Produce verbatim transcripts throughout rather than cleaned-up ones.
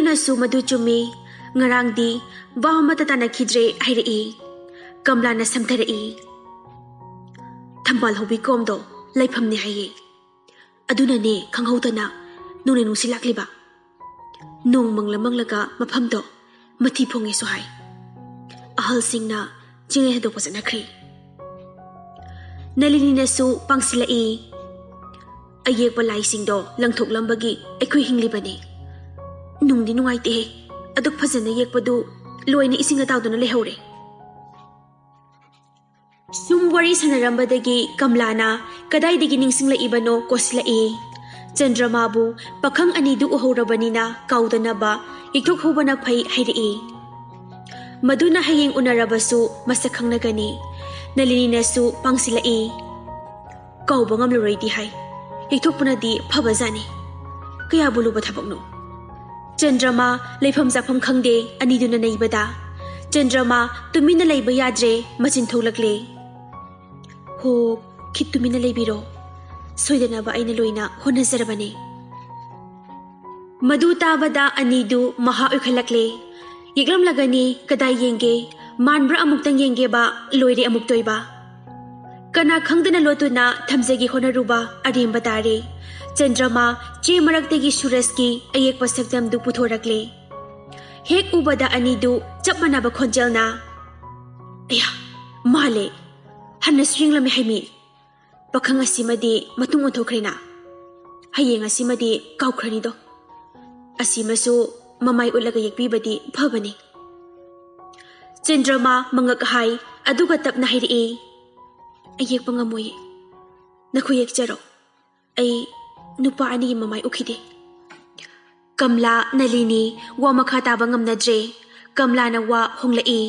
ꯑꯗꯨꯅꯁꯨ ꯃꯗꯨ ꯆꯨꯝꯃꯤ꯫ ꯉꯔꯥꯡꯗꯤ ꯚꯥꯕ ꯑꯃꯠꯇ ꯇꯥꯅꯈꯤꯗ꯭ꯔꯦ ꯍꯥꯏꯔꯛꯏ꯫ ꯀꯝꯂꯥꯅ ꯁꯝꯊꯔꯛꯏ꯫ ꯊꯝꯕꯥꯜ ꯍꯧꯕꯤ ꯀꯣꯝꯗꯣ ꯂꯩꯐꯝꯅꯦ ꯍꯥꯏꯌꯦ꯫ ꯑꯗꯨꯅꯅꯦ ꯈꯪꯍꯧꯗꯅ ꯅꯣꯡꯂꯩ ꯅꯨꯡꯁꯤꯠ ꯂꯥꯛꯂꯤꯕ꯫ ꯅꯣꯡ ꯃꯪꯂ ꯃꯪꯂꯒ ꯃꯐꯝꯗꯣ ꯃꯊꯤ ꯐꯣꯡꯉꯦꯁꯨ ꯍꯥꯏ꯫ ꯑꯍꯜꯁꯤꯡꯅ ꯆꯤꯡꯂꯦꯟ ꯍꯟꯗꯣꯛꯄ ꯆꯠꯅꯈ꯭ꯔꯦ꯫ ꯅꯂꯤꯅꯤꯅꯁꯨ ꯄꯥꯡꯁꯤꯜꯂꯛꯏ꯫ ꯑꯌꯦꯛꯄ ꯂꯥꯏꯁꯤꯡꯗꯣ ꯂꯪꯊꯣꯛꯂꯝꯕꯒꯤ ꯑꯩꯈꯣꯏ ꯍꯤꯡꯂꯤꯕꯅꯤ꯫ ꯅꯨꯡꯗꯤ ꯅꯨꯡꯉꯥꯏꯇꯦꯍꯦ, ꯑꯗꯨꯛ ꯐꯖꯅ ꯌꯦꯛꯄꯗꯨ ꯂꯣꯏꯅ ꯏꯁꯤꯡꯗ ꯇꯥꯎꯗꯨꯅ ꯂꯩꯍꯧꯔꯦ꯫ ꯁꯨꯝ ꯋꯥꯔꯤ ꯁꯥꯟꯅꯔꯝꯕꯗꯒꯤ ꯀꯝꯂꯥꯅ ꯀꯗꯥꯏꯗꯒꯤ ꯅꯤꯡꯁꯤꯡꯂꯛꯏꯕꯅꯣ ꯀꯣꯁꯤꯜꯂꯛꯏ꯫ ꯆꯟꯗ꯭ꯔꯃꯥꯕꯨ ꯄꯥꯈꯪ ꯑꯅꯤꯗꯨ ꯎꯍꯧꯔꯕꯅꯤꯅ ꯀꯥꯎꯗꯅꯕ ꯌꯦꯛꯊꯣꯛꯍꯧꯕꯅ ꯐꯩ ꯍꯥꯏꯔꯛꯏ꯫ ꯃꯗꯨꯅ ꯍꯌꯦꯡ ꯎꯅꯔꯕꯁꯨ ꯃꯁꯛ ꯈꯪꯅꯒꯅꯤ꯫ ꯅꯂꯤꯅꯤꯅꯁꯨ ꯄꯥꯡꯁꯤꯜꯂꯛꯏ꯫ ꯀꯥꯎꯕ ꯉꯝꯂꯔꯣꯏꯗꯤ ꯍꯥꯏ꯫ ꯌꯦꯛꯊꯣꯛꯄꯅꯗꯤ ꯐꯕꯖꯥꯠꯅꯤ꯫ ꯀꯌꯥꯕꯨ ꯂꯨꯕ ꯊꯕꯛꯅꯣ꯫ ꯆꯟꯗ꯭ꯔꯃꯥ ꯂꯩꯐꯝ ꯆꯥꯐꯝ ꯈꯪꯗꯦ ꯑꯅꯤꯗꯨꯅ ꯅꯩꯕꯗ꯫ ꯆꯟꯗ꯭ꯔꯃꯥ ꯇꯨꯃꯤꯟꯅ ꯂꯩꯕ ꯌꯥꯗ꯭ꯔꯦ, ꯃꯆꯤꯟ ꯊꯣꯛꯂꯛꯂꯦ꯫ ꯍꯣ, ꯈꯤꯠ ꯇꯨꯃꯤꯟꯅ ꯂꯩꯕꯤꯔꯣ꯫ ꯁꯣꯏꯗꯅꯕ ꯑꯩꯅ ꯂꯣꯏꯅ ꯍꯣꯠꯅꯖꯔꯕꯅꯤ꯫ ꯃꯗꯨ ꯇꯥꯕꯗ ꯑꯅꯤꯗꯨ ꯃꯍꯥ ꯑꯣꯏꯈꯠꯂꯛꯂꯦ꯫ ꯌꯦꯛꯂꯝꯂꯒꯅꯤ, ꯀꯗꯥꯏ ꯌꯦꯡꯒꯦ? ꯃꯥꯟꯕ꯭ꯔꯥ ꯑꯃꯨꯛꯇꯪ ꯌꯦꯡꯒꯦꯕ, ꯂꯣꯏꯔꯦ ꯑꯃꯨꯛꯇꯣꯏꯕ꯫ ꯀꯅꯥ ꯈꯪꯗꯅ ꯂꯣꯠꯇꯨꯅ ꯊꯝꯖꯒꯦ ꯍꯣꯠꯅꯔꯨꯕ ꯑꯔꯦꯝꯕ ꯇꯥꯔꯦ꯫ ꯆꯟꯗ꯭ꯔꯃꯥ ꯆꯦ ꯃꯔꯛꯇꯒꯤ ꯁꯨꯔꯖꯀꯤ ꯑꯌꯦꯛꯄ ꯁꯛꯇꯝꯗꯨ ꯄꯨꯊꯣꯔꯛꯂꯦ꯫ ꯍꯦꯛ ꯎꯕꯗ ꯑꯅꯤꯗꯨ ꯆꯞ ꯃꯥꯟꯅꯕ ꯈꯣꯟꯖꯦꯜꯅ, "ꯑꯌꯥ, ꯃꯥꯜꯂꯦ꯫ ꯍꯟꯅꯁꯨ ꯌꯦꯡꯂꯝꯃꯦ ꯍꯥꯏꯃꯤ꯫ ꯄꯥꯈꯪ ꯑꯁꯤꯃꯗꯤ ꯃꯇꯨꯡ ꯑꯣꯟꯊꯣꯛꯈ꯭ꯔꯦꯅ꯫ ꯍꯌꯦꯡ ꯑꯁꯤꯃꯗꯤ ꯀꯥꯎꯈ꯭ꯔꯅꯤꯗꯣ꯫ ꯑꯁꯤꯃꯁꯨ ꯃꯃꯥꯏ ꯎꯠꯂꯒ ꯌꯦꯛꯄꯤꯕꯗꯤ ꯐꯕꯅꯤ꯫" ꯆꯟꯗ꯭ꯔꯃꯥ ꯃꯉꯛ ꯍꯥꯏ, ꯑꯗꯨꯒ ꯇꯞꯅ ꯍꯥꯏꯔꯛꯏ, "ꯑꯩ ꯌꯦꯛꯄ ꯉꯝꯃꯣꯏꯌꯦ꯫ ꯅꯈꯣꯏ ꯌꯦꯛꯆꯔꯣ꯫ ꯑꯩ ꯅꯨꯄꯥ ꯑꯅꯤꯒꯤ ꯃꯃꯥꯏ ꯎꯈꯤꯗꯦ꯫" ꯀꯝꯂꯥ, ꯅꯂꯤꯅꯤ ꯋꯥ ꯃꯈꯥ ꯇꯥꯕ ꯉꯝꯅꯗ꯭ꯔꯦ꯫ ꯀꯝꯂꯥꯅ ꯋꯥ ꯍꯣꯡꯂꯛꯏ꯫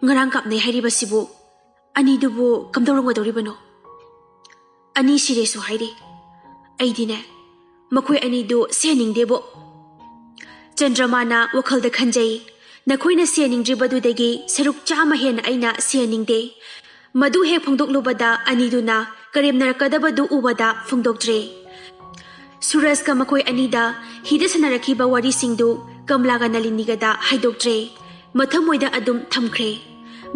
"ꯉꯔꯥꯡ ꯀꯥꯞꯅꯩ ꯍꯥꯏꯔꯤꯕꯁꯤꯕꯨ ꯑꯅꯤꯗꯨꯕꯨ ꯀꯝꯗꯧꯔꯝꯒꯗꯧꯔꯤꯕꯅꯣ? ꯑꯅꯤ ꯁꯤꯔꯦꯁꯨ ꯍꯥꯏꯔꯤ꯫ ꯑꯩꯗꯤꯅꯦ, ꯃꯈꯣꯏ ꯑꯅꯤꯗꯨ ꯁꯤꯍꯟꯅꯤꯡꯗꯦꯕꯣ꯫" ꯆꯟꯗ꯭ꯔꯃꯥꯅ ꯋꯥꯈꯜꯗ ꯈꯟꯖꯩ, "ꯅꯈꯣꯏꯅ ꯁꯤꯍꯟꯅꯤꯡꯗ꯭ꯔꯤꯕꯗꯨꯗꯒꯤ ꯁꯔꯨꯛ ꯆꯥꯝꯃ ꯍꯦꯟꯅ ꯑꯩꯅ ꯁꯤꯍꯟꯅꯤꯡꯗꯦ꯫" ꯃꯗꯨ ꯍꯦꯛ ꯐꯣꯡꯗꯣꯛꯂꯨꯕꯗ ꯑꯅꯤꯗꯨꯅ ꯀꯔꯦꯝꯅꯔꯛꯀꯗꯕꯗꯨ ꯎꯕꯗ ꯐꯣꯡꯗꯣꯛꯇ꯭ꯔꯦ꯫ ꯁꯨꯔꯖꯀ ꯃꯈꯣꯏ ꯑꯅꯤꯗ ꯍꯤꯗ ꯁꯥꯟꯅꯔꯛꯈꯤꯕ ꯋꯥꯔꯤꯁꯤꯡꯗꯨ ꯀꯝꯂꯥꯒ ꯅꯂꯤꯅꯤꯒꯗ ꯍꯥꯏꯗꯣꯛꯇ꯭ꯔꯦ꯫ ꯃꯊꯃꯣꯏꯗ ꯑꯗꯨꯝ ꯊꯝꯈ꯭ꯔꯦ꯫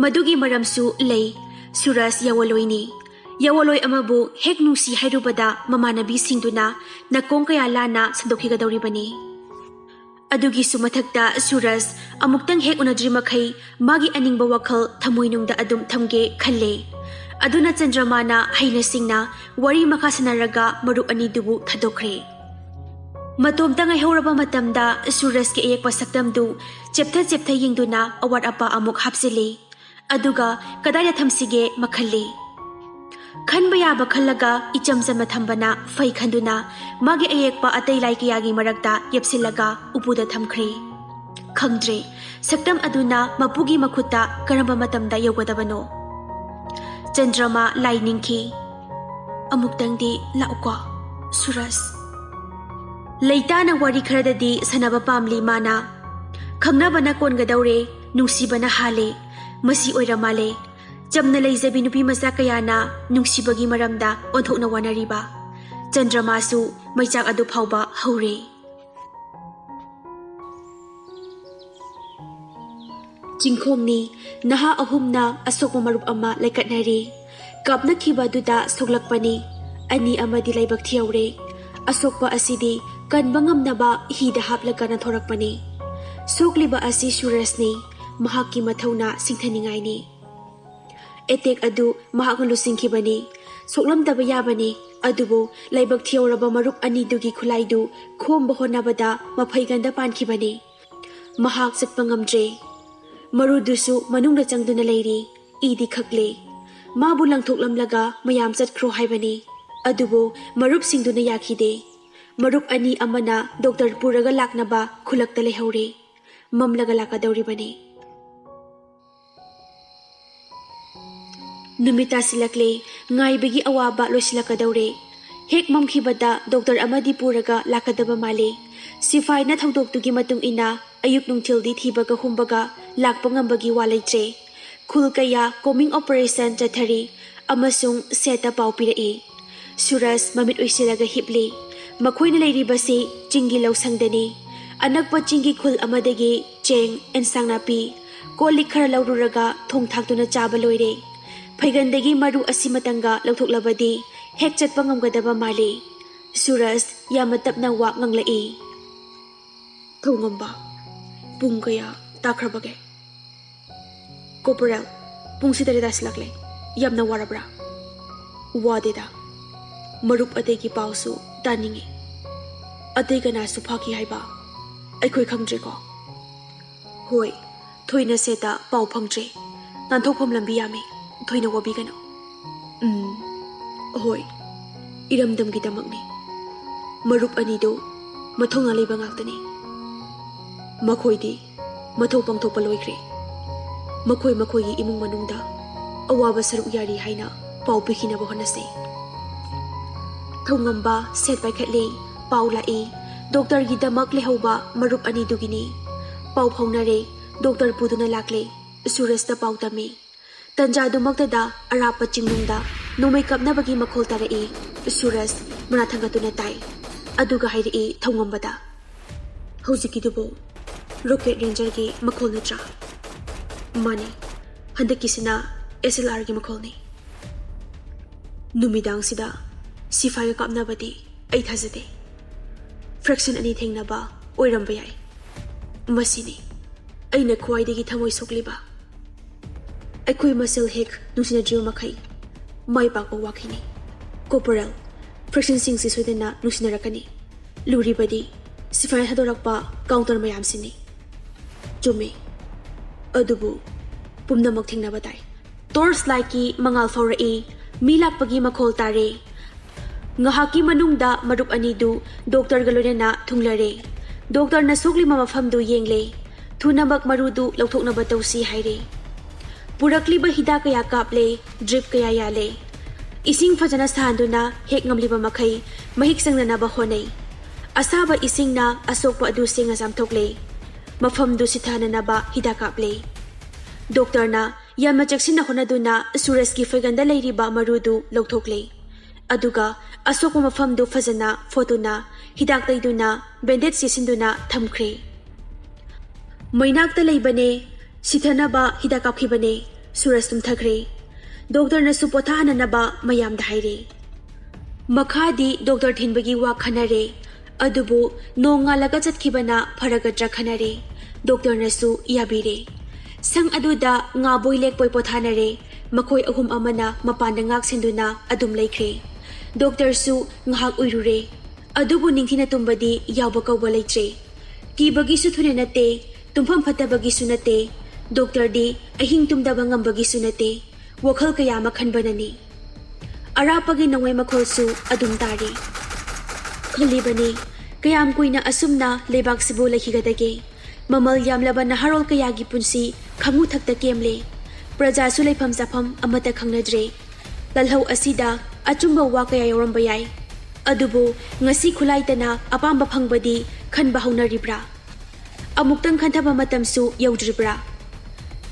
ꯃꯗꯨꯒꯤ ꯃꯔꯝꯁꯨ ꯂꯩ꯫ ꯁꯨꯔꯖ ꯌꯥꯋꯣꯜꯂꯣꯏꯅꯤ꯫ ꯌꯥꯋꯣꯜꯂꯣꯏ ꯑꯃꯕꯨ ꯍꯦꯛ ꯅꯨꯡꯁꯤ ꯍꯥꯏꯔꯨꯕꯗ ꯃꯃꯥꯟꯅꯕꯤꯁꯤꯡꯗꯨꯅ ꯅꯥꯀꯣꯡ ꯀꯌꯥ ꯂꯥꯟꯅ ꯁꯟꯗꯣꯛꯈꯤꯒꯗꯧꯔꯤꯕꯅꯤ꯫ ꯑꯗꯨꯒꯤꯁꯨ ꯃꯊꯛꯇ ꯁꯨꯔꯖ ꯑꯃꯨꯛꯇꯪ ꯍꯦꯛ ꯎꯅꯗ꯭ꯔꯤ ꯃꯈꯩ ꯃꯥꯒꯤ ꯑꯅꯤꯡꯕ ꯋꯥꯈꯜ ꯊꯃꯣꯏꯅꯨꯡꯗ ꯑꯗꯨꯝ ꯊꯝꯒꯦ ꯈꯜꯂꯦ꯫ ꯑꯗꯨꯅ ꯆꯟꯗ꯭ꯔꯃꯥꯅ ꯍꯩꯅ ꯁꯤꯡꯅ ꯋꯥꯔꯤ ꯃꯈꯥ ꯁꯥꯟꯅꯔꯒ ꯃꯔꯨꯞ ꯑꯅꯤꯗꯨꯕꯨ ꯊꯥꯗꯣꯛꯈ꯭ꯔꯦ꯫ ꯃꯇꯣꯝꯇ ꯉꯥꯏꯍꯧꯔꯕ ꯃꯇꯝꯗ ꯁꯨꯔꯖꯀꯤ ꯑꯌꯦꯛꯄ ꯁꯛꯇꯝꯗꯨ ꯆꯦꯞꯊ ꯆꯦꯞꯊ ꯌꯦꯡꯗꯨꯅ ꯑꯋꯥꯠ ꯑꯄꯥ ꯑꯃꯨꯛ ꯍꯥꯞꯆꯤꯜꯂꯤ꯫ ꯑꯗꯨꯒ ꯀꯗꯥꯏꯗ ꯊꯝꯁꯤꯒꯦ ꯃꯈꯜꯂꯤ꯫ ꯈꯟꯕ ꯌꯥꯕ ꯈꯜꯂꯒ ꯏꯆꯝ ꯆꯝꯅ ꯊꯝꯕꯅ ꯐꯩ ꯈꯟꯗꯨꯅ ꯃꯥꯒꯤ ꯑꯌꯦꯛꯄ ꯑꯇꯩ ꯂꯥꯏ ꯀꯌꯥꯒꯤ ꯃꯔꯛꯇ ꯌꯦꯞꯁꯤꯜꯂꯒ ꯎꯄꯨꯗ ꯊꯝꯈ꯭ꯔꯦ꯫ ꯈꯪꯗ꯭ꯔꯦ, ꯁꯛꯇꯝ ꯑꯗꯨꯅ ꯃꯄꯨꯒꯤ ꯃꯈꯨꯠꯇ ꯀꯔꯝꯕ ꯃꯇꯝꯗ ꯌꯧꯒꯗꯕꯅꯣ? ꯆꯟꯗ꯭ꯔꯃꯥ ꯂꯥꯏ ꯅꯤꯡꯈꯤ꯫ "ꯑꯃꯨꯛꯇꯪꯗꯤ ꯂꯥꯛꯎꯀꯣ, ꯁꯨꯔꯖ꯫" ꯂꯩꯇꯥꯅ ꯋꯥꯔꯤ ꯈꯔꯗꯗꯤ ꯁꯥꯟꯅꯕ ꯄꯥꯝꯂꯤ ꯃꯥꯅ꯫ ꯈꯪꯅꯕꯅ ꯀꯣꯟꯒꯗꯧꯔꯦ, ꯅꯨꯡꯁꯤꯕꯅ ꯍꯥꯜꯂꯦ꯫ ꯃꯁꯤ ꯑꯣꯏꯔ ꯃꯥꯜꯂꯦ꯫ ꯆꯝꯅ ꯂꯩꯖꯕꯤ ꯅꯨꯄꯤ ꯃꯆꯥ ꯀꯌꯥꯅ ꯅꯨꯡꯁꯤꯕꯒꯤ ꯃꯔꯝꯗ ꯑꯣꯟꯊꯣꯛꯅ ꯋꯥꯅꯔꯤꯕ꯫ ꯆꯟꯗ꯭ꯔꯃꯥꯁꯨ ꯃꯩꯆꯥꯛ ꯑꯗꯨ ꯐꯥꯎꯕ ꯍꯧꯔꯦ꯫ ꯆꯤꯡꯈꯣꯡꯅꯤ꯫ ꯅꯍꯥ ꯑꯍꯨꯝꯅ ꯑꯁꯣꯛꯄ ꯃꯔꯨꯞ ꯑꯃ ꯂꯩꯀꯠꯅꯔꯤ꯫ ꯀꯥꯞꯅꯈꯤꯕ ꯑꯗꯨꯗ ꯁꯣꯛꯂꯛꯄꯅꯤ꯫ ꯑꯅꯤ ꯑꯃꯗꯤ ꯂꯥꯏꯕꯛ ꯊꯤꯍꯧꯔꯦ꯫ ꯑꯁꯣꯛꯄ ꯑꯁꯤꯗꯤ ꯀꯟꯕ ꯉꯝꯅꯕ ꯍꯤꯗ ꯍꯥꯞꯂꯒ ꯅꯥꯟꯊꯣꯔꯛꯄꯅꯤ꯫ ꯁꯣꯛꯂꯤꯕ ꯑꯁꯤ ꯁꯨꯔꯖꯅꯤ꯫ ꯃꯍꯥꯛꯀꯤ ꯃꯊꯧꯅꯥ ꯁꯤꯡꯊꯅꯤꯡꯉꯥꯏꯅꯤ꯫ ꯑꯦꯇꯦꯛ ꯑꯗꯨ ꯃꯍꯥꯛꯅ ꯂꯨꯆꯤꯡꯈꯤꯕꯅꯤ꯫ ꯁꯣꯛꯂꯝꯗꯕ ꯌꯥꯕꯅꯤ, ꯑꯗꯨꯕꯨ ꯂꯥꯏꯕꯛ ꯊꯤꯍꯧꯔꯕ ꯃꯔꯨꯞ ꯑꯅꯤꯗꯨꯒꯤ ꯈꯨꯠꯂꯥꯏꯗꯨ ꯈꯣꯝꯕ ꯍꯣꯠꯅꯕꯗ ꯃꯐꯩꯒꯟꯗ ꯄꯥꯟꯈꯤꯕꯅꯤ꯫ ꯃꯍꯥꯛ ꯆꯠꯄ ꯉꯝꯗ꯭ꯔꯦ꯫ ꯃꯔꯨꯗꯨꯁꯨ ꯃꯅꯨꯡꯗ ꯆꯪꯗꯨꯅ ꯂꯩꯔꯤ꯫ ꯏꯗꯤ ꯈꯛꯂꯦ꯫ ꯃꯥꯕꯨ ꯂꯪꯊꯣꯛꯂꯝꯂꯒ ꯃꯌꯥꯝ ꯆꯠꯈ꯭ꯔꯣ ꯍꯥꯏꯕꯅꯤ꯫ ꯑꯗꯨꯕꯨ ꯃꯔꯨꯞꯁꯤꯡꯗꯨꯅ ꯌꯥꯈꯤꯗꯦ꯫ ꯃꯔꯨꯞ ꯑꯅꯤ ꯑꯃꯅ ꯗꯣꯛꯇꯔ ꯄꯨꯔꯒ ꯂꯥꯛꯅꯕ ꯈꯨꯜꯂꯛꯇ ꯂꯩꯍꯧꯔꯦ꯫ ꯃꯝꯂꯒ ꯂꯥꯛꯀꯗꯧꯔꯤꯕꯅꯤ꯫ ꯅꯨꯃꯤꯠ ꯇꯥꯁꯤꯜꯂꯛꯂꯦ꯫ ꯉꯥꯏꯕꯒꯤ ꯑꯋꯥꯕ ꯂꯣꯏꯁꯤꯜꯂꯛꯀꯗꯧꯔꯦ꯫ ꯍꯦꯛ ꯃꯝꯈꯤꯕꯗ ꯗꯣꯛꯇꯔ ꯑꯃꯗꯤ ꯄꯨꯔꯒ ꯂꯥꯛꯀꯗꯕ ꯃꯥꯜꯂꯤ꯫ ꯁꯤꯐꯥꯏꯅ ꯊꯧꯗꯣꯛꯇꯨꯒꯤ ꯃꯇꯨꯡ ꯏꯟꯅ ꯑꯌꯨꯛ ꯅꯨꯡꯊꯤꯜꯗꯤ ꯊꯤꯕꯒ ꯍꯨꯝꯕꯒ ꯂꯥꯛꯄ ꯉꯝꯕꯒꯤ ꯋꯥ ꯂꯩꯇ꯭ꯔꯦ꯫ ꯈꯨꯜ ꯀꯌꯥ ꯀꯣꯃꯤꯡ ꯑꯣꯄꯔꯦꯁꯟ ꯆꯠꯊꯔꯤ ꯑꯃꯁꯨꯡ ꯁꯦꯠꯇ ꯄꯥꯎ ꯄꯤꯔꯛꯏ꯫ ꯁꯨꯔꯖ ꯃꯃꯤꯠ ꯎꯏꯁꯤꯜꯂꯒ ꯍꯤꯞꯂꯤ꯫ ꯃꯈꯣꯏꯅ ꯂꯩꯔꯤꯕꯁꯤ ꯆꯤꯡꯒꯤ ꯂꯧꯁꯪꯗꯅꯤ꯫ ꯑꯅꯛꯄ ꯆꯤꯡꯒꯤ ꯈꯨꯜ ꯑꯃꯗꯒꯤ ꯆꯦꯡ, ꯑꯦꯟꯁꯥꯡ ꯅꯥꯄꯤ, ꯀꯣꯜ ꯂꯤꯛ ꯈꯔ ꯂꯧꯔꯨꯔꯒ ꯊꯣꯡ ꯊꯥꯛꯇꯨꯅ ꯆꯥꯕ ꯂꯣꯏꯔꯦ꯫ ꯐꯩꯒꯟꯗꯒꯤ ꯃꯔꯨ ꯑꯁꯤꯃꯇꯪꯒ ꯂꯧꯊꯣꯛꯂꯕꯗꯤ ꯍꯦꯛ ꯆꯠꯄ ꯉꯝꯒꯗꯕ ꯃꯥꯜꯂꯤ꯫ ꯁꯨꯔꯖ ꯌꯥꯝꯅ ꯇꯞꯅ ꯋꯥ ꯉꯥꯡꯂꯛꯏ꯫ ꯊꯧꯉꯝꯕ, ꯄꯨꯡ ꯀꯌꯥ ꯇꯥꯈ꯭ꯔꯕꯒꯦ? ꯀꯣꯄꯔꯦꯜ, ꯄꯨꯡꯁꯤ ꯇꯔꯦꯠ ꯇꯥꯁꯤꯜꯂꯛꯂꯦ꯫ ꯌꯥꯝꯅ ꯋꯥꯔꯕ꯭ꯔꯥ? ꯋꯥꯗꯦꯗ꯫ ꯃꯔꯨꯞ ꯑꯇꯩꯒꯤ ꯄꯥꯎꯁꯨ ꯇꯥꯅꯤꯡꯉꯤ꯫ ꯑꯇꯩ ꯀꯅꯥꯁꯨ ꯐꯥꯈꯤ ꯍꯥꯏꯕ ꯑꯩꯈꯣꯏ ꯈꯪꯗ꯭ꯔꯦꯀꯣ? ꯍꯣꯏ, ꯊꯣꯏꯅ ꯁꯦꯠꯇ ꯄꯥꯎ ꯐꯪꯗ꯭ꯔꯦ꯫ ꯅꯥꯟꯊꯣꯛꯐꯝ ꯂꯝꯕꯤ ꯌꯥꯝꯃꯤ, ꯊꯣꯏꯅ ꯋꯥꯕꯤꯒꯅꯨ꯫ ꯎꯝ, ꯍꯣꯏ, ꯏꯔꯝꯗꯝꯒꯤꯗꯃꯛꯅꯤ꯫ ꯃꯔꯨꯞ ꯑꯅꯤꯗꯨ ꯃꯊꯧꯅꯥ ꯂꯩꯕ ꯉꯥꯛꯇꯅꯤ꯫ ꯃꯈꯣꯏꯗꯤ ꯃꯊꯧ ꯄꯥꯡꯊꯣꯛꯄ ꯂꯣꯏꯈ꯭ꯔꯦ꯫ ꯃꯈꯣꯏ ꯃꯈꯣꯏꯒꯤ ꯏꯃꯨꯡ ꯃꯅꯨꯡꯗ ꯑꯋꯥꯕ ꯁꯔꯨꯛ ꯌꯥꯔꯤ ꯍꯥꯏꯅ ꯄꯥꯎ ꯄꯤꯈꯤꯅꯕ ꯍꯣꯠꯅꯁꯤ꯫ ꯊꯧꯉꯝꯕ ꯁꯦꯠ ꯄꯥꯏꯈꯠꯂꯦ꯫ ꯄꯥꯎ ꯂꯥꯛꯏ, ꯗꯣꯛꯇꯔꯒꯤꯗꯃꯛ ꯂꯩꯍꯧꯕ ꯃꯔꯨꯞ ꯑꯅꯤꯗꯨꯒꯤꯅꯤ꯫ ꯄꯥꯎ ꯐꯥꯎꯅꯔꯦ꯫ ꯗꯣꯛꯇꯔ ꯄꯨꯗꯨꯅ ꯂꯥꯛꯂꯦ꯫ ꯁꯨꯔꯖꯇ ꯄꯥꯎ ꯇꯝꯃꯤ꯫ ꯇꯟꯖꯥꯗꯨꯃꯛꯇꯗ ꯑꯔꯥꯞꯄ ꯆꯤꯡꯅꯨꯡꯗ ꯅꯣꯡꯃꯩ ꯀꯥꯞꯅꯕꯒꯤ ꯃꯈꯣꯜ ꯇꯥꯔꯛꯏ꯫ ꯁꯨꯔꯖ ꯃꯅꯥ ꯊꯥꯡꯒꯠꯇꯨꯅ ꯇꯥꯏ꯫ ꯑꯗꯨꯒ ꯍꯥꯏꯔꯛꯏ ꯊꯧꯉꯝꯕꯗ, "ꯍꯧꯖꯤꯛꯀꯤꯗꯨꯕꯨ ꯔꯣꯀꯦꯠ ꯔꯦꯟꯖꯔꯒꯤ ꯃꯈꯣꯜ ꯅꯠꯇ꯭ꯔꯥ?" "ꯃꯥꯅꯤ, ꯍꯟꯗꯛꯀꯤꯁꯤꯅ ꯑꯦꯁ ꯑꯦꯜ ꯑꯥꯔꯒꯤ ꯃꯈꯣꯜꯅꯤ꯫ ꯅꯨꯃꯤꯗꯥꯡꯁꯤꯗ ꯁꯤꯐꯥꯏꯒ ꯀꯥꯞꯅꯕꯗꯤ ꯑꯩ ꯊꯥꯖꯗꯦ꯫ ꯐ꯭ꯔꯦꯛꯁꯟ ꯑꯅꯤ ꯊꯦꯡꯅꯕ ꯑꯣꯏꯔꯝꯕ ꯌꯥꯏ꯫ ꯃꯁꯤꯅꯤ ꯑꯩꯅ ꯈ꯭ꯋꯥꯏꯗꯒꯤ ꯊꯃꯣꯏ ꯁꯣꯛꯂꯤꯕ꯫ ꯑꯩꯈꯣꯏ ꯃꯁꯦꯜ ꯍꯦꯛ ꯅꯨꯡꯁꯤꯅꯗ꯭ꯔꯤꯕ ꯃꯈꯩ ꯃꯥꯏ ꯄꯥꯛꯄ ꯋꯥꯈꯤꯅꯤ꯫ ꯀꯣꯄꯔꯦꯜ, ꯐ꯭ꯔꯦꯛꯁꯟꯁꯤꯡꯁꯤ ꯁꯣꯏꯗꯅ ꯅꯨꯡꯁꯤꯅꯔꯛꯀꯅꯤ꯫ ꯂꯨꯔꯤꯕꯗꯤ ꯁꯤꯐꯥꯏ ꯊꯥꯗꯣꯔꯛꯄ ꯀꯥꯎꯟꯇꯔ ꯃꯌꯥꯝꯁꯤꯅꯤ꯫" "ꯆꯨꯝꯃꯤ꯫ ꯑꯗꯨꯕꯨ ꯄꯨꯝꯅꯃꯛ ꯊꯦꯡꯅꯕ ꯇꯥꯏ꯫" ꯇꯣꯔꯆ ꯂꯥꯏꯠꯀꯤ ꯃꯉꯥꯜ ꯐꯥꯎꯔꯛꯏ꯫ ꯃꯤ ꯂꯥꯛꯄꯒꯤ ꯃꯈꯣꯜ ꯇꯥꯔꯦ꯫ ꯉꯥꯏꯍꯥꯛꯀꯤ ꯃꯅꯨꯡꯗ ꯃꯔꯨꯞ ꯑꯅꯤꯗꯨ ꯗꯣꯛꯇꯔꯒ ꯂꯣꯏꯅꯅ ꯊꯨꯡꯂꯔꯦ꯫ ꯗꯣꯛꯇꯔꯅ ꯁꯣꯛꯂꯤꯕ ꯃꯐꯝꯗꯨ ꯌꯦꯡꯂꯦ꯫ ꯊꯨꯅꯃꯛ ꯃꯔꯨꯗꯨ ꯂꯧꯊꯣꯛꯅꯕ ꯇꯧꯁꯤ ꯍꯥꯏꯔꯦ꯫ ꯄꯨꯔꯛꯂꯤꯕ ꯍꯤꯗꯥꯛ ꯀꯌꯥ ꯀꯥꯞꯂꯦ, ꯗ꯭ꯔꯤꯞ ꯀꯌꯥ ꯌꯥꯜꯂꯦ꯫ ꯏꯁꯤꯡ ꯐꯖꯅ ꯁꯥꯍꯟꯗꯨꯅ ꯍꯦꯛ ꯉꯝꯂꯤꯕ ꯃꯈꯩ ꯃꯍꯤꯛ ꯆꯪꯅꯅꯕ ꯍꯣꯠꯅꯩ꯫ ꯑꯁꯥꯕ ꯏꯁꯤꯡꯅ ꯑꯁꯣꯛꯄ ꯑꯗꯨ ꯁꯦꯡꯅ ꯆꯥꯝꯊꯣꯛꯂꯦ꯫ ꯃꯐꯝꯗꯨ ꯁꯤꯊꯅꯅꯕ ꯍꯤꯗꯥꯛ ꯀꯥꯞꯂꯦ꯫ ꯗꯣꯛꯇꯔꯅ ꯌꯥꯝꯅ ꯆꯦꯛꯁꯤꯟꯅ ꯍꯣꯠꯅꯗꯨꯅ ꯁꯨꯔꯖꯀꯤ ꯐꯩꯒꯟꯗ ꯂꯩꯔꯤꯕ ꯃꯔꯨꯗꯨ ꯂꯧꯊꯣꯛꯂꯦ꯫ ꯑꯗꯨꯒ ꯑꯁꯣꯛꯄ ꯃꯐꯝꯗꯨ ꯐꯖꯅ ꯐꯣꯠꯇꯨꯅ, ꯍꯤꯗꯥꯛ ꯇꯩꯗꯨꯅ, ꯕꯦꯟꯗꯦꯖ ꯌꯦꯠꯁꯤꯟꯗꯨꯅ ꯊꯝꯈ꯭ꯔꯦ꯫ "ꯃꯩꯅꯥꯛꯇ ꯂꯩꯕꯅꯦ, ꯁꯤꯊꯅꯕ ꯍꯤꯗꯥꯛ ꯀꯥꯞꯈꯤꯕꯅꯦ", ꯁꯨꯔꯖ ꯇꯨꯝꯊꯈ꯭ꯔꯦ꯫ ꯗꯣꯛꯇꯔꯅꯁꯨ ꯄꯣꯊꯥꯍꯟꯅꯅꯕ ꯃꯌꯥꯝꯗ ꯍꯥꯏꯔꯦ꯫ ꯃꯈꯥꯗꯤ ꯗꯣꯛꯇꯔ ꯊꯤꯟꯕꯒꯤ ꯋꯥ ꯈꯟꯅꯔꯦ꯫ ꯑꯗꯨꯕꯨ ꯅꯣꯡ ꯉꯥꯜꯂꯒ ꯆꯠꯈꯤꯕꯅ ꯐꯔꯒꯗ꯭ꯔꯥ ꯈꯟꯅꯔꯦ꯫ ꯗꯣꯛꯇꯔꯅꯁꯨ ꯌꯥꯕꯤꯔꯦ꯫ ꯁꯪ ꯑꯗꯨꯗ ꯉꯥꯕꯣꯏ ꯂꯦꯛꯄꯣꯏ ꯄꯣꯊꯥꯅꯔꯦ꯫ ꯃꯈꯣꯏ ꯑꯍꯨꯝ ꯑꯃꯅ ꯃꯄꯥꯟꯗ ꯉꯥꯛ ꯁꯦꯟꯗꯨꯅ ꯑꯗꯨꯝ ꯂꯩꯈ꯭ꯔꯦ꯫ ꯗꯣꯛꯇꯔꯁꯨ ꯉꯥꯏꯍꯥꯛ ꯎꯏꯔꯨꯔꯦ꯫ ꯑꯗꯨꯕꯨ ꯅꯤꯡꯊꯤꯅ ꯇꯨꯝꯕꯗꯤ ꯌꯥꯎꯕ ꯀꯧꯕ ꯂꯩꯇ꯭ꯔꯦ꯫ ꯀꯤꯕꯒꯤꯁꯨ ꯊꯣꯏꯅ ꯅꯠꯇꯦ, ꯇꯨꯝꯐꯝ ꯐꯠꯇꯕꯒꯤꯁꯨ ꯅꯠꯇꯦ꯫ ꯗꯣꯛꯇꯔꯗꯤ ꯑꯍꯤꯡ ꯇꯨꯝꯗꯕ ꯉꯝꯕꯒꯤꯁꯨ ꯅꯠꯇꯦ꯫ ꯋꯥꯈꯜ ꯀꯌꯥ ꯑꯃ ꯈꯟꯕꯅꯅꯤ꯫ ꯑꯔꯥꯞꯄꯒꯤ ꯅꯣꯡꯃꯩ ꯃꯈꯣꯜꯁꯨ ꯑꯗꯨꯝ ꯇꯥꯔꯤ꯫ ꯈꯜꯂꯤꯕꯅꯤ, ꯀꯌꯥꯝ ꯀꯨꯏꯅ ꯑꯁꯨꯝꯅ ꯂꯩꯕꯥꯛꯁꯤꯕꯨ ꯂꯩꯈꯤꯒꯗꯒꯦ? ꯃꯃꯜ ꯌꯥꯝꯂꯕ ꯅꯍꯥꯔꯣꯜ ꯀꯌꯥꯒꯤ ꯄꯨꯟꯁꯤ ꯈꯥꯉꯨ ꯊꯛꯇ ꯀꯦꯝꯂꯦ꯫ ꯄ꯭ꯔꯖꯥꯁꯨ ꯂꯩꯐꯝ ꯆꯥꯐꯝ ꯑꯃꯠꯇ ꯈꯪꯅꯗ꯭ꯔꯦ꯫ ꯂꯜꯍꯧ ꯑꯁꯤꯗ ꯑꯆꯨꯝꯕ ꯋꯥ ꯀꯌꯥ ꯌꯥꯎꯔꯝꯕ ꯌꯥꯏ꯫ ꯑꯗꯨꯕꯨ ꯉꯁꯤ ꯈꯨꯂꯥꯏꯇꯅ ꯑꯄꯥꯝꯕ ꯐꯪꯕꯗꯤ ꯈꯟꯕ ꯍꯧꯅꯔꯤꯕ꯭ꯔꯥ? ꯑꯃꯨꯛꯇꯪ ꯈꯟꯊꯕ ꯃꯇꯝꯁꯨ ꯌꯧꯗ꯭ꯔꯤꯕ꯭ꯔꯥ?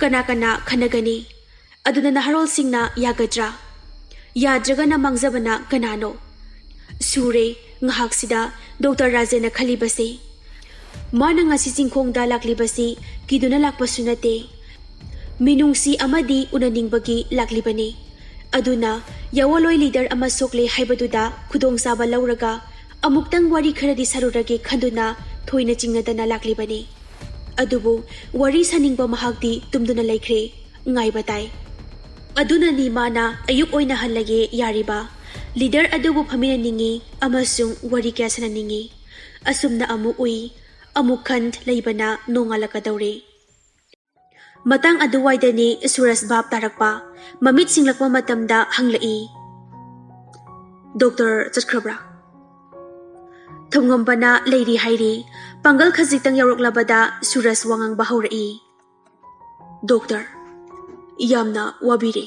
ꯀꯅꯥ ꯀꯅꯥ ꯈꯟꯅꯒꯅꯤ? ꯑꯗꯨꯅ ꯅꯍꯥꯔꯣꯜꯁꯤꯡꯅ ꯌꯥꯒꯗ꯭ꯔꯥ? ꯌꯥꯗ꯭ꯔꯒꯅ ꯃꯥꯡꯖꯕꯅ ꯀꯅꯥꯅꯣ? ꯁꯨꯔꯦ ꯉꯥꯏꯍꯥꯛꯁꯤꯗ ꯗꯣꯛꯇꯔ ꯔꯥꯖꯦꯟꯅ ꯈꯜꯂꯤꯕꯁꯦ꯫ ꯃꯥꯅ ꯉꯁꯤ ꯆꯤꯡꯈꯣꯡꯗ ꯂꯥꯛꯂꯤꯕꯁꯤ ꯀꯤꯗꯨꯅ ꯂꯥꯛꯄꯁꯨ ꯅꯠꯇꯦ꯫ ꯃꯤꯅꯨꯡꯁꯤ ꯑꯃꯗꯤ ꯎꯅꯅꯤꯡꯕꯒꯤ ꯂꯥꯛꯂꯤꯕꯅꯤ꯫ ꯑꯗꯨꯅ ꯌꯥꯋꯣꯂꯣꯏ ꯂꯤꯗꯔ ꯑꯃ ꯁꯣꯛꯂꯦ ꯍꯥꯏꯕꯗꯨꯗ ꯈꯨꯗꯣꯡꯆꯥꯕ ꯂꯧꯔꯒ ꯑꯃꯨꯛꯇꯪ ꯋꯥꯔꯤ ꯈꯔꯗꯤ ꯁꯥꯔꯨꯔꯒꯦ ꯈꯟꯗꯨꯅ ꯊꯣꯏꯅ ꯆꯤꯡꯅꯗꯅ ꯂꯥꯛꯂꯤꯕꯅꯤ꯫ ꯑꯗꯨꯕꯨ ꯋꯥꯔꯤ ꯁꯥꯅꯤꯡꯕ ꯃꯍꯥꯛꯇꯤ ꯇꯨꯝꯗꯨꯅ ꯂꯩꯈ꯭ꯔꯦ, ꯉꯥꯏꯕ ꯇꯥꯏ꯫ ꯑꯗꯨꯅꯅꯤ ꯃꯥꯅ ꯑꯌꯨꯛ ꯑꯣꯏꯅ ꯍꯜꯂꯒꯦ ꯌꯥꯔꯤꯕ꯫ ꯂꯤꯗꯔ ꯑꯗꯨꯕꯨ ꯐꯝꯃꯤꯟꯅꯅꯤꯡꯉꯤ ꯑꯃꯁꯨꯡ ꯋꯥꯔꯤ ꯀꯌꯥ ꯁꯥꯟꯅꯅꯤꯡꯉꯤ꯫ ꯑꯁꯨꯝꯅ ꯑꯃꯨꯛ ꯎꯏ, ꯑꯃꯨꯛ ꯈꯟ ꯂꯩꯕꯅ ꯅꯣꯡꯉꯥꯜꯂꯛꯀꯗꯧꯔꯦ꯫ ꯃꯇꯥꯡ ꯑꯗꯨꯋꯥꯏꯗꯅꯤ ꯁꯨꯔꯖ ꯚꯥꯞ ꯇꯥꯔꯛꯄ꯫ ꯃꯃꯤꯠ ꯁꯤꯡꯂꯛꯄ ꯃꯇꯝꯗ ꯍꯪꯂꯛꯏ, "ꯗꯣꯛꯇꯔ ꯆꯠꯈ꯭ꯔꯕ꯭ꯔꯥ?" ꯊꯧꯉꯝꯕꯅ ꯂꯩꯔꯤ ꯍꯥꯏꯔꯤ꯫ ꯄꯥꯡꯒꯜ ꯈꯖꯤꯛꯇꯪ ꯌꯧꯔꯛꯂꯕꯗ ꯁꯨꯔꯖ ꯋꯥ ꯉꯥꯡꯕ ꯍꯧꯔꯛꯏ, "ꯗꯣꯛꯇꯔ, ꯌꯥꯝꯅ ꯋꯥꯕꯤꯔꯦ꯫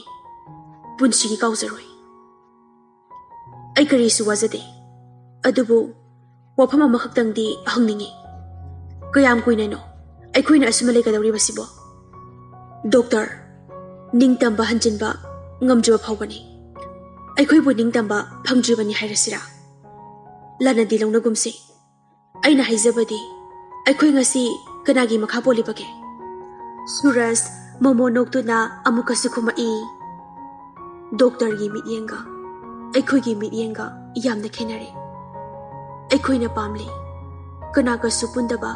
ꯄꯨꯟꯁꯤꯒꯤ ꯀꯥꯎꯖꯔꯣꯏ꯫ ꯑꯩ ꯀꯔꯤꯁꯨ ꯋꯥꯖꯗꯦ꯫ ꯑꯗꯨꯕꯨ ꯋꯥꯐꯝ ꯑꯃꯈꯛꯇꯪꯗꯤ ꯍꯪꯅꯤꯡꯉꯤ꯫ ꯀꯌꯥꯝ ꯀꯨꯏꯅꯅꯣ ꯑꯩꯈꯣꯏꯅ ꯑꯁꯨꯝꯅ ꯂꯩꯒꯗꯧꯔꯤꯕꯁꯤꯕꯣ?" "ꯗꯣꯛꯇꯔ, ꯅꯤꯡꯇꯝꯕ ꯍꯟꯖꯤꯟꯕ ꯉꯝꯗ꯭ꯔꯤꯕ ꯐꯥꯎꯕꯅꯤ꯫ ꯑꯩꯈꯣꯏꯕꯨ ꯅꯤꯡꯇꯝꯕ ꯐꯪꯗ꯭ꯔꯤꯕꯅꯤ ꯍꯥꯏꯔꯁꯤꯔꯥ? ꯂꯥꯟꯅꯗꯤ ꯂꯧꯅꯒꯨꯝꯁꯤ꯫ ꯑꯩꯅ ꯍꯥꯏꯖꯕꯗꯤ, ꯑꯩꯈꯣꯏ ꯉꯁꯤ ꯀꯅꯥꯒꯤ ꯃꯈꯥ ꯄꯣꯜꯂꯤꯕꯒꯦ? ꯁꯨꯔꯖ ꯃꯣꯃꯣ ꯅꯣꯛꯇꯨꯅ ꯑꯃꯨꯛꯀꯁꯨ ꯈꯨꯝꯃꯛꯏ꯫ ꯗꯣꯛꯇꯔꯒꯤ ꯃꯤꯠꯌꯦꯡꯒ ꯑꯩꯈꯣꯏꯒꯤ ꯃꯤꯠꯌꯦꯡꯒ ꯌꯥꯝꯅ ꯈꯦꯠꯅꯔꯦ꯫ ꯑꯩꯈꯣꯏꯅ ꯄꯥꯝꯂꯤ ꯀꯅꯥꯒꯁꯨ ꯄꯨꯟꯗꯕ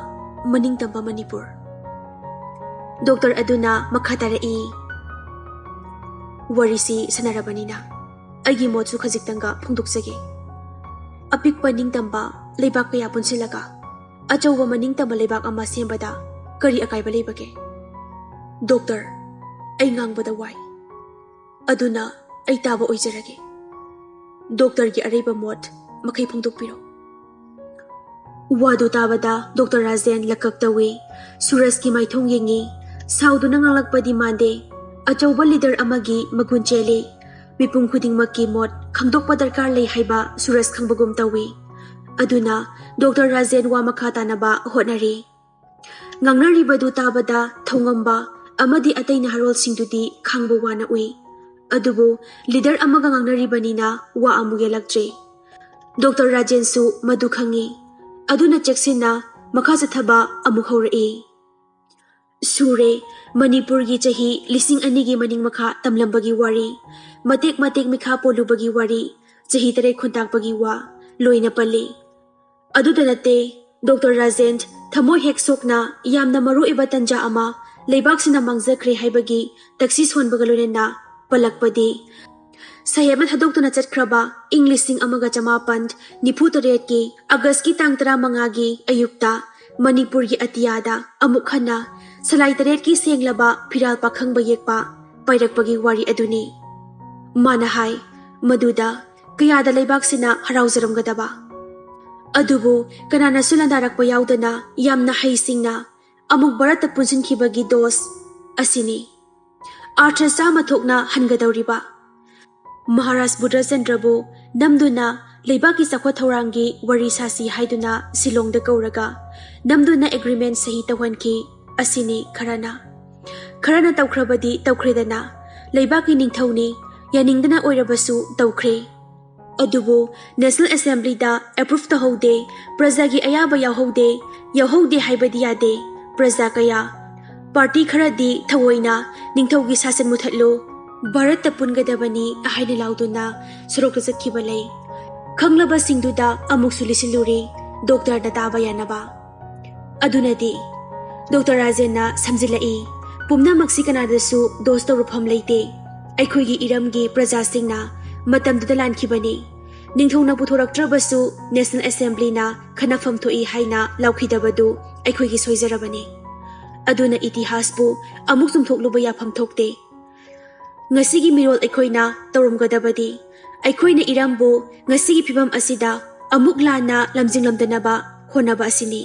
ꯃꯅꯤꯡꯇꯝꯕ ꯃꯅꯤꯄꯨꯔ꯫ ꯗꯣꯛꯇꯔ ꯑꯗꯨꯅ ꯃꯈꯥ ꯇꯥꯔꯛꯏ, ꯋꯥꯔꯤꯁꯤ ꯁꯥꯟꯅꯔꯕꯅꯤꯅ ꯑꯩꯒꯤ ꯃꯣꯠꯁꯨ ꯈꯖꯤꯛꯇꯪꯒ ꯐꯣꯡꯗꯣꯛꯆꯒꯦ꯫ ꯑꯄꯤꯛꯄ ꯅꯤꯡꯇꯝꯕ ꯂꯩꯕꯥꯛ ꯀꯌꯥ ꯄꯨꯟꯁꯤꯜꯂꯒ ꯑꯆꯧꯕ ꯃꯅꯤꯡꯇꯝꯕ ꯂꯩꯕꯥꯛ ꯑꯃ ꯁꯦꯝꯕꯗ ꯀꯔꯤ ꯑꯀꯥꯏꯕ ꯂꯩꯕꯒꯦ? ꯗꯣꯛꯇꯔ, ꯑꯩ ꯉꯥꯡꯕꯗ ꯋꯥꯏ, ꯑꯗꯨꯅ ꯑꯩ ꯇꯥꯕ ꯑꯣꯏꯖꯔꯒꯦ꯫ ꯗꯣꯛꯇꯔꯒꯤ ꯑꯔꯩꯕ ꯃꯣꯠ ꯃꯈꯩ ꯐꯣꯡꯗꯣꯛꯄꯤꯔꯣ꯫ ꯋꯥꯗꯨ ꯇꯥꯕꯗ ꯗꯣꯛꯇꯔ ꯔꯥꯖꯦꯟ ꯂꯛꯀꯛ ꯇꯧꯏ꯫ ꯁꯨꯔꯖꯀꯤ ꯃꯥꯏꯊꯣꯡ ꯌꯦꯡꯏ꯫ ꯁꯥꯎꯗꯨꯅ ꯉꯥꯡꯂꯛꯄꯗꯤ ꯃꯥꯟꯗꯦ꯫ ꯑꯆꯧꯕ ꯂꯤꯗꯔ ꯑꯃꯒꯤ ꯃꯒꯨꯟ ꯆꯦꯜꯂꯤ꯫ ꯃꯤꯄꯨꯝ ꯈꯨꯗꯤꯡꯃꯛꯀꯤ ꯃꯣꯠ ꯈꯪꯗꯣꯛꯄ ꯗꯔꯀꯥꯔ ꯂꯩ ꯍꯥꯏꯕ ꯁꯨꯔꯖ ꯈꯪꯕꯒꯨꯝ ꯇꯧꯏ꯫ ꯑꯗꯨꯅ ꯗꯣꯛꯇꯔ ꯔꯥꯖꯦꯟ ꯋꯥ ꯃꯈꯥ ꯇꯥꯅꯕ ꯍꯣꯠꯅꯔꯤ꯫ ꯉꯥꯡꯅꯔꯤꯕꯗꯨ ꯇꯥꯕꯗ ꯊꯧꯉꯝꯕ ꯑꯃꯗꯤ ꯑꯇꯩ ꯅꯍꯥꯔꯣꯜꯁꯤꯡꯗꯨꯗꯤ ꯈꯥꯡꯕ ꯋꯥꯅ ꯎꯏ꯫ ꯑꯗꯨꯕꯨ ꯂꯤꯗꯔ ꯑꯃꯒ ꯉꯥꯡꯅꯔꯤꯕꯅꯤꯅ ꯋꯥ ꯑꯃꯨꯛ ꯌꯦꯜꯂꯛꯇ꯭ꯔꯦ꯫ ꯗꯣꯛꯇꯔ ꯔꯥꯖꯦꯟꯁꯨ ꯃꯗꯨ ꯈꯪꯏ꯫ ꯑꯗꯨꯅ ꯆꯦꯛꯁꯤꯟꯅ ꯃꯈꯥ ꯆꯠꯊꯕ ꯑꯃꯨꯛ ꯍꯧꯔꯛꯏ꯫ ꯁꯨꯔꯦ, ꯃꯅꯤꯄꯨꯔꯒꯤ ꯆꯍꯤ ꯂꯤꯁꯤꯡ ꯑꯅꯤꯒꯤ ꯃꯅꯤꯡ ꯃꯈꯥ ꯇꯝꯂꯝꯕꯒꯤ ꯋꯥꯔꯤ, ꯃꯇꯦꯛ ꯃꯇꯦꯛ ꯃꯤꯈꯥ ꯄꯣꯜꯂꯨꯕꯒꯤ ꯋꯥꯔꯤ, ꯆꯍꯤ ꯇꯔꯦꯠ ꯈꯨꯟꯇꯥꯛꯄꯒꯤ ꯋꯥ ꯂꯣꯏꯅ ꯄꯜꯂꯤ꯫ ꯑꯗꯨꯗ ꯅꯠꯇꯦ, ꯗꯣꯛꯇꯔ ꯔꯥꯖꯦꯟ, ꯊꯃꯣꯏ ꯍꯦꯛ ꯁꯣꯛꯅ ꯌꯥꯝꯅ ꯃꯔꯨꯑꯣꯏꯕ ꯇꯟꯖꯥ ꯑꯃ ꯂꯩꯕꯥꯛꯁꯤꯅ ꯃꯥꯡꯖꯈ꯭ꯔꯦ ꯍꯥꯏꯕꯒꯤ ꯇꯛꯁꯤ ꯁꯣꯟꯕꯒ ꯂꯣꯏꯅꯅ ꯄꯜꯂꯛꯄꯗꯤ, ꯁꯍꯦꯕꯅ ꯊꯥꯗꯣꯛꯇꯨꯅ ꯆꯠꯈ꯭ꯔꯕ ꯏꯪ ꯂꯤꯁꯤꯡ ꯑꯃꯒ ꯆꯃꯥꯄꯟ ꯅꯤꯐꯨ ꯇꯔꯦꯠꯀꯤ ꯑꯒꯁꯀꯤ ꯇꯥꯡ ꯇꯔꯥꯃꯉꯥꯒꯤ ꯑꯌꯨꯛꯇ ꯃꯅꯤꯄꯨꯔꯒꯤ ꯑꯇꯤꯌꯥꯗ ꯑꯃꯨꯛ ꯍꯟꯅ ꯁꯂꯥꯏ ꯇꯔꯦꯠꯀꯤ ꯁꯦꯡꯂꯕ ꯐꯤꯔꯥꯜ ꯄꯥꯈꯪꯕ ꯌꯦꯛꯄ ꯄꯥꯏꯔꯛꯄꯒꯤ ꯋꯥꯔꯤ ꯑꯗꯨꯅꯤ꯫ ꯃꯥꯅ ꯍꯥꯏ ꯃꯗꯨꯗ ꯀꯌꯥꯗ ꯂꯩꯕꯥꯛꯁꯤꯅ ꯍꯔꯥꯎꯖꯔꯝꯒꯗꯕ꯫ ꯑꯗꯨꯕꯨ ꯀꯅꯥꯅꯁꯨ ꯂꯥꯟꯗꯥꯔꯛꯄ ꯌꯥꯎꯗꯅ ꯌꯥꯝꯅ ꯍꯩꯁꯤꯡꯅ ꯑꯃꯨꯛ ꯚꯥꯔꯠꯇ ꯄꯨꯟꯁꯤꯟꯈꯤꯕꯒꯤ ꯗꯣꯁ ꯑꯁꯤꯅꯤ꯫ ꯑꯥꯔꯊ ꯆꯥꯝꯃ ꯊꯣꯛꯅ ꯍꯟꯒꯗꯧꯔꯤꯕ꯫ ꯃꯍꯥꯔꯥꯖ ꯕꯨꯙꯆꯟꯗ꯭ꯔꯕꯨ ꯅꯝꯗꯨꯅ ꯂꯩꯕꯥꯛꯀꯤ ꯆꯥꯎꯈꯠ ꯊꯧꯔꯥꯡꯒꯤ ꯋꯥꯔꯤ ꯁꯥꯁꯤ ꯍꯥꯏꯗꯨꯅ ꯁꯤꯂꯣꯡꯗ ꯀꯧꯔꯒ ꯅꯝꯗꯨꯅ ꯑꯦꯒ꯭ꯔꯤꯃꯦꯟ ꯁꯍꯤ ꯇꯧꯍꯟꯈꯤ꯫ ꯑꯁꯤꯅꯤ ꯈꯔꯅ꯫ ꯈꯔꯅ ꯇꯧꯈ꯭ꯔꯕꯗꯤ ꯇꯧꯈ꯭ꯔꯦꯗꯅ, ꯂꯩꯕꯥꯛꯀꯤ ꯅꯤꯡꯊꯧꯅꯤ, ꯌꯥꯅꯤꯡꯗꯅ ꯑꯣꯏꯔꯕꯁꯨ ꯇꯧꯈ꯭ꯔꯦ꯫ ꯑꯗꯨꯕꯨ ꯅꯦꯁꯅꯦꯜ ꯑꯦꯁꯦꯝꯕ꯭ꯂꯤꯗ ꯑꯦꯄ꯭ꯔꯨꯚ ꯇꯧꯍꯧꯗꯦ, ꯄ꯭ꯔꯖꯥꯒꯤ ꯑꯌꯥꯕ ꯌꯥꯎꯍꯧꯗꯦ, ꯌꯥꯎꯍꯧꯗꯦ ꯍꯥꯏꯕꯗꯤ ꯌꯥꯗꯦ꯫ ꯄ꯭ꯔꯖꯥ ꯀꯌꯥ, ꯄꯥꯔꯇꯤ ꯈꯔꯗꯤ ꯊꯑꯣꯏꯅ "ꯅꯤꯡꯊꯧꯒꯤ ꯁꯥꯁꯟ ꯃꯨꯊꯠꯂꯨ, ꯚꯥꯔꯠꯇ ꯄꯨꯟꯒꯗꯕꯅꯤ" ꯍꯥꯏꯅ ꯂꯥꯎꯗꯨꯅ ꯁꯣꯔꯣꯛꯇ ꯆꯠꯈꯤꯕ ꯂꯩ꯫ ꯈꯪꯂꯕꯁꯤꯡꯗꯨꯗ ꯑꯃꯨꯛꯁꯨ ꯂꯤꯁꯤꯜꯂꯨꯔꯤ, ꯗꯣꯛꯇꯔꯅ ꯇꯥꯕ ꯌꯥꯅꯕ꯫ ꯑꯗꯨꯅꯗꯤ ꯗꯣꯛꯇꯔ ꯔꯥꯖꯦꯟꯅ ꯁꯝꯖꯤꯜꯂꯛꯏ, "ꯄꯨꯝꯅꯃꯛꯁꯤ ꯀꯅꯥꯗꯁꯨ ꯗꯣꯁ ꯇꯧꯔꯨꯐꯝ ꯂꯩꯇꯦ꯫ ꯑꯩꯈꯣꯏꯒꯤ ꯏꯔꯝꯒꯤ ꯄ꯭ꯔꯖꯥꯁꯤꯡꯅ ꯃꯇꯝꯗꯨꯗ ꯂꯥꯟꯈꯤꯕꯅꯤ꯫ ꯅꯤꯡꯊꯧꯅ ꯄꯨꯊꯣꯔꯛꯇ꯭ꯔꯕꯁꯨ ꯅꯦꯁꯅꯦꯜ ꯑꯦꯁꯦꯝꯕ꯭ꯂꯤꯅ ꯈꯟꯅꯐꯝ ꯊꯣꯛꯏ ꯍꯥꯏꯅ ꯂꯥꯎꯈꯤꯗꯕꯗꯨ ꯑꯩꯈꯣꯏꯒꯤ ꯁꯣꯏꯖꯔꯕꯅꯤ꯫ ꯑꯗꯨꯅ ꯏꯇꯤꯍꯥꯁꯄꯨ ꯑꯃꯨꯛ ꯆꯨꯝꯊꯣꯛꯂꯨꯕ ꯌꯥꯐꯝ ꯊꯣꯛꯇꯦ꯫ ꯉꯁꯤꯒꯤ ꯃꯤꯔꯣꯜ ꯑꯩꯈꯣꯏꯅ ꯇꯧꯔꯝꯒꯗꯕꯗꯤ ꯑꯩꯈꯣꯏꯅ ꯏꯔꯝꯕꯨ ꯉꯁꯤꯒꯤ ꯐꯤꯕꯝ ꯑꯁꯤꯗ ꯑꯃꯨꯛ ꯂꯥꯟꯅ ꯂꯝꯖꯤꯡꯂꯝꯗꯅꯕ ꯍꯣꯠꯅꯕ ꯑꯁꯤꯅꯤ"꯫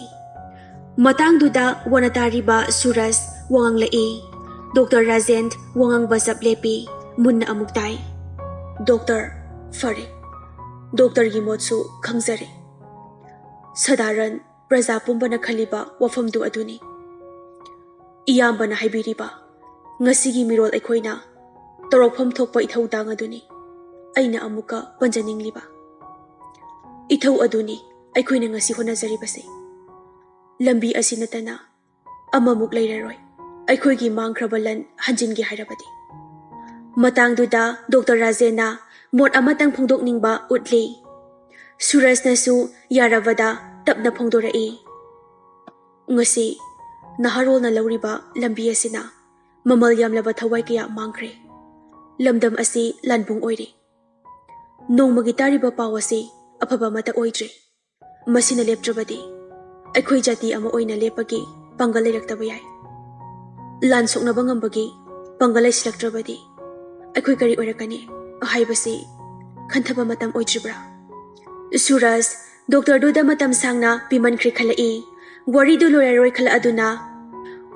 ꯃꯇꯥꯡꯗꯨꯗ ꯋꯥꯅ ꯇꯥꯔꯤꯕ ꯁꯨꯔꯖ ꯋꯥ ꯉꯥꯡꯂꯛꯏ꯫ ꯗꯣꯛꯇꯔ ꯔꯥꯖꯦꯟ ꯋꯥ ꯉꯥꯡꯕ ꯆꯞ ꯂꯦꯞꯄꯤ꯫ ꯃꯨꯟꯅ ꯑꯃꯨꯛ ꯇꯥꯏ꯫ "ꯗꯣꯛꯇꯔ, ꯐꯔꯦ꯫ ꯗꯣꯛꯇꯔꯒꯤ ꯃꯣꯠꯁꯨ ꯈꯪꯖꯔꯦ꯫ ꯁꯗꯥꯔꯟ ꯄ꯭ꯔꯖꯥ ꯄꯨꯝꯕꯅ ꯈꯜꯂꯤꯕ ꯋꯥꯐꯝꯗꯨ ꯑꯗꯨꯅꯤ꯫ ꯏꯌꯥꯝꯕꯅ ꯍꯥꯏꯕꯤꯔꯤꯕ ꯉꯁꯤꯒꯤ ꯃꯤꯔꯣꯜ ꯑꯩꯈꯣꯏꯅ ꯇꯧꯔꯛꯐꯝ ꯊꯣꯛꯄ ꯏꯊꯧꯗꯥꯡ ꯑꯗꯨꯅꯤ ꯑꯩꯅ ꯑꯃꯨꯛꯀ ꯄꯟꯖꯅꯤꯡꯂꯤꯕ꯫ ꯏꯊꯧ ꯑꯗꯨꯅꯤ ꯑꯩꯈꯣꯏꯅ ꯉꯁꯤ ꯍꯣꯠꯅꯖꯔꯤꯕꯁꯦ꯫ ꯂꯝꯕꯤ ꯑꯁꯤ ꯅꯠꯇꯅ ꯑꯃꯃꯨꯛ ꯂꯩꯔꯔꯣꯏ, ꯑꯩꯈꯣꯏꯒꯤ ꯃꯥꯡꯈ꯭ꯔꯕ ꯂꯟ ꯍꯟꯖꯤꯟꯒꯦ ꯍꯥꯏꯔꯕꯗꯤ"꯫ ꯃꯇꯥꯡꯗꯨꯗ ꯗꯣꯛꯇꯔ ꯔꯥꯖꯦꯟꯅ ꯃꯣꯠ ꯑꯃꯇꯪ ꯐꯣꯡꯗꯣꯛꯅꯤꯡꯕ ꯎꯠꯂꯤ꯫ ꯁꯨꯔꯖꯅꯁꯨ ꯌꯥꯔꯕꯗ ꯇꯞꯅ ꯐꯣꯡꯗꯣꯔꯛꯏ, "ꯉꯁꯤ ꯅꯍꯥꯔꯣꯜꯅ ꯂꯧꯔꯤꯕ ꯂꯝꯕꯤ ꯑꯁꯤꯅ ꯃꯃꯜ ꯌꯥꯝꯂꯕ ꯊꯋꯥꯏ ꯀꯌꯥ ꯃꯥꯡꯈ꯭ꯔꯦ꯫ ꯂꯝꯗꯝ ꯑꯁꯤ ꯂꯥꯟꯕꯨꯡ ꯑꯣꯏꯔꯦ꯫ ꯅꯣꯡꯃꯒꯤ ꯇꯥꯔꯤꯕ ꯄꯥꯎ ꯑꯁꯤ ꯑꯐꯕ ꯑꯃꯠꯇ ꯑꯣꯏꯗ꯭ꯔꯦ꯫ ꯃꯁꯤꯅ ꯂꯦꯞꯇ꯭ꯔꯕꯗꯤ ꯑꯩꯈꯣꯏ ꯖꯥꯇꯤ ꯑꯃ ꯑꯣꯏꯅ ꯂꯦꯞꯄꯒꯤ ꯄꯥꯡꯒꯜ ꯂꯩꯔꯛꯇꯕ ꯌꯥꯏ꯫ ꯂꯥꯟ ꯁꯣꯛꯅꯕ ꯉꯝꯕꯒꯤ ꯄꯥꯡꯒꯜ ꯂꯩꯁꯤꯜꯂꯛꯇ꯭ꯔꯕꯗꯤ ꯑꯩꯈꯣꯏ ꯀꯔꯤ ꯑꯣꯏꯔꯛꯀꯅꯤ ꯍꯥꯏꯕꯁꯤ ꯈꯟꯊꯕ ꯃꯇꯝ ꯑꯣꯏꯗ꯭ꯔꯤꯕ꯭ꯔꯥ?" ꯁꯨꯔꯖ ꯗꯣꯛꯇꯔꯗꯨꯗ ꯃꯇꯝ ꯁꯥꯡꯅ ꯄꯤꯃꯟꯈ꯭ꯔꯦ ꯈꯜꯂꯛꯏ꯫ ꯋꯥꯔꯤꯗꯨ ꯂꯣꯏꯔꯔꯣꯏ ꯈꯜꯂꯛꯑꯗꯨꯅ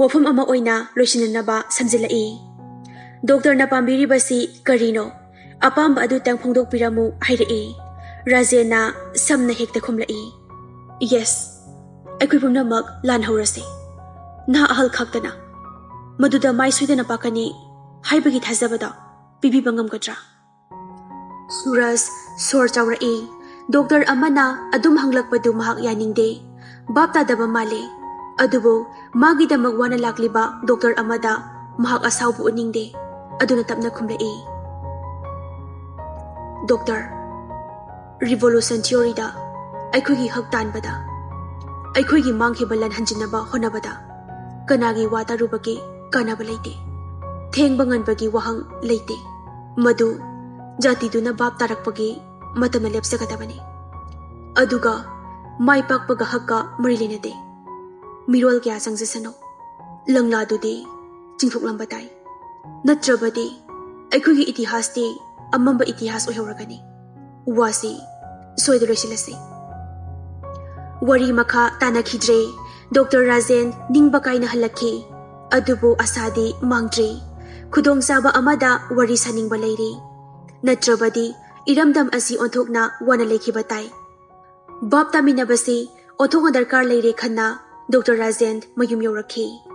ꯋꯥꯐꯝ ꯑꯃ ꯑꯣꯏꯅ ꯂꯣꯏꯁꯤꯟꯅꯅꯕ ꯁꯝꯖꯤꯜꯂꯛꯏ꯫ "ꯗꯣꯛꯇꯔꯅ ꯄꯥꯝꯕꯤꯔꯤꯕꯁꯤ ꯀꯔꯤꯅꯣ? ꯑꯄꯥꯝꯕ ꯑꯗꯨꯇꯪ ꯐꯣꯡꯗꯣꯛꯄꯤꯔꯝꯃꯨ" ꯍꯥꯏꯔꯛꯏ꯫ ꯔꯥꯖꯦꯟꯅ ꯁꯝꯅ ꯍꯦꯛꯇ ꯈꯨꯝꯂꯛꯏ, "ꯌꯦꯁ, ꯑꯩꯈꯣꯏ ꯄꯨꯝꯅꯃꯛ ꯂꯥꯟꯍꯧꯔꯁꯤ꯫ ꯅꯍꯥ ꯑꯍꯜ ꯈꯥꯛꯇꯅ ꯃꯗꯨꯗ ꯃꯥꯏ ꯁꯣꯏꯗꯅ ꯄꯥꯛꯀꯅꯤ ꯍꯥꯏꯕꯒꯤ ꯊꯥꯖꯕꯗꯣ ꯄꯤꯕꯤꯕ ꯉꯝꯒꯗ꯭ꯔꯥ? ꯁꯨꯔꯖ ꯁꯣꯔ ꯆꯥꯎꯔꯛꯏ꯫ ꯗꯣꯛꯇꯔ ꯑꯃꯅ ꯑꯗꯨꯝ ꯍꯪꯂꯛꯄꯗꯨ ꯃꯍꯥꯛ ꯌꯥꯅꯤꯡꯗꯦ꯫ ꯚꯥꯞ ꯇꯥꯗꯕ ꯃꯥꯜꯂꯦ꯫ ꯑꯗꯨꯕꯨ ꯃꯥꯒꯤꯗꯃꯛ ꯋꯥꯅ ꯂꯥꯛꯂꯤꯕ ꯗꯣꯛꯇꯔ ꯑꯃꯗ ꯃꯍꯥꯛ ꯑꯁꯥꯎꯕ ꯎꯠꯅꯤꯡꯗꯦ꯫ ꯑꯗꯨꯅ ꯇꯞꯅ ꯈꯨꯝꯂꯛꯏ, "ꯗꯣꯛꯇꯔ, revolution theoryꯗ ꯑꯩꯈꯣꯏꯒꯤ ꯍꯛ ꯇꯥꯟꯕꯗ, ꯑꯩꯈꯣꯏꯒꯤ ꯃꯥꯡꯈꯤꯕ ꯂꯟ ꯍꯟꯖꯤꯟꯅꯕ ꯍꯣꯠꯅꯕꯗ ꯀꯅꯥꯒꯤ ꯋꯥ ꯇꯥꯔꯨꯕꯒꯤ ꯀꯥꯟꯅꯕ ꯂꯩꯇꯦ꯫ ꯊꯦꯡꯕ ꯉꯟꯕꯒꯤ ꯋꯥꯍꯪ ꯂꯩꯇꯦ꯫ ꯃꯗꯨ ꯖꯥꯇꯤꯗꯨꯅ ꯚꯥꯞ ꯇꯥꯔꯛꯄꯒꯤ ꯃꯇꯝꯅ ꯂꯦꯞꯆꯒꯗꯕꯅꯤ꯫ ꯑꯗꯨꯒ ꯃꯥꯏ ꯄꯥꯛꯄꯒ ꯍꯛꯀ ꯃꯔꯤ ꯂꯩꯅꯗꯦ꯫ ꯃꯤꯔꯣꯜ ꯀꯌꯥ ꯆꯪꯖꯁꯅꯨ, ꯂꯪꯂꯥꯗꯨꯗꯤ ꯆꯤꯡꯊꯣꯛꯂꯝꯕ ꯇꯥꯏ꯫ ꯅꯠꯇ꯭ꯔꯕꯗꯤ ꯑꯩꯈꯣꯏꯒꯤ ꯏꯇꯤꯍꯥꯁꯇꯤ ꯑꯃꯝꯕ ꯏꯇꯤꯍꯥꯁ ꯑꯣꯏꯍꯧꯔꯒꯅꯤ꯫" ꯋꯥꯁꯤ ꯁꯣꯏꯗ ꯂꯣꯏꯁꯤꯜꯂꯁꯤ꯫ ꯋꯥꯔꯤ ꯃꯈꯥ ꯇꯥꯅꯈꯤꯗ꯭ꯔꯦ꯫ ꯗꯣꯛꯇꯔ ꯔꯥꯖꯦꯟ ꯅꯤꯡꯕ ꯀꯥꯏꯅ ꯍꯜꯂꯛꯈꯤ꯫ ꯑꯗꯨꯕꯨ ꯑꯁꯥꯗꯤ ꯃꯥꯡꯗ꯭ꯔꯤ꯫ ꯈꯨꯗꯣꯡꯆꯥꯕ ꯑꯃꯗ ꯋꯥꯔꯤ ꯁꯥꯅꯤꯡꯕ ꯂꯩꯔꯤ꯫ ꯅꯠꯇ꯭ꯔꯕꯗꯤ ꯏꯔꯝꯗꯝ ꯑꯁꯤ ꯑꯣꯟꯊꯣꯛꯅ ꯋꯥꯅ ꯂꯩꯈꯤꯕ ꯇꯥꯏ꯫ ꯚꯥꯞ ꯇꯥꯃꯤꯟꯅꯕꯁꯤ ꯑꯣꯟꯊꯣꯛꯅ ꯗꯔꯀꯥꯔ ꯂꯩꯔꯦ ꯈꯟꯅ ꯗꯣꯛꯇꯔ ꯔꯥꯖꯦꯟ ꯃꯌꯨꯝ ꯌꯧꯔꯛꯈꯤ꯫